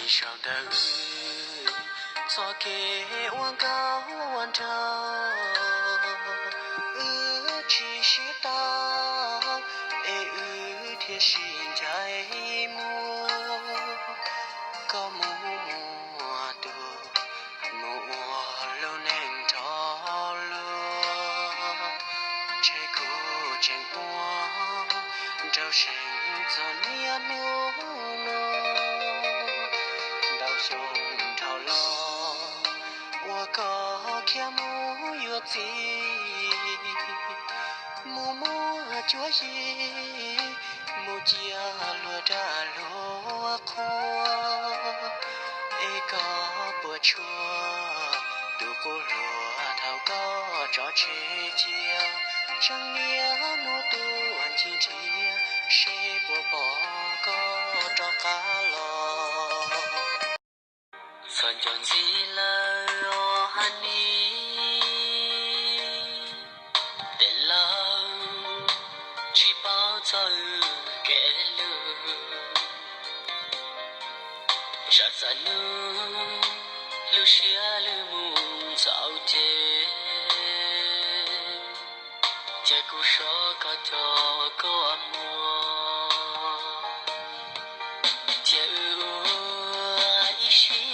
Sau ntawm wb txoj kev ua nkauj ua nraug, wb tsis sib tau, es wb thiaj sib ncaim muaj. Koj mus muaj tus, mus ua lub neej nrho luag, ntshe kuv tseem ua nraug seem txog niaj hnub no. Ntau xyoo dhau los, ua koj khiav mus yuav txiv, mus muaj cuab yig, mus cia luag rag luag qhua. Es koj puas tshua tus qub hluas thaum koj tso tseg cia, tseem niaj hnub tuaj ncig nrhiav seb puas pom koj rov qab los. Txog nco ntxiv lawm os hab ni, tej laus tsis paub txog wb kev lug. Zam txam nub lub siab lwj mus ntxaus ces, cia kuv soj koj cov kua muag, cia wb ua ib siab.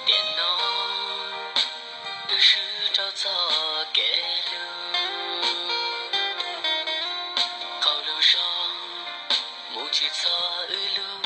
Tiam no wb swb rau txoj kev lug, qauv lug zog mus tsis txog wb lub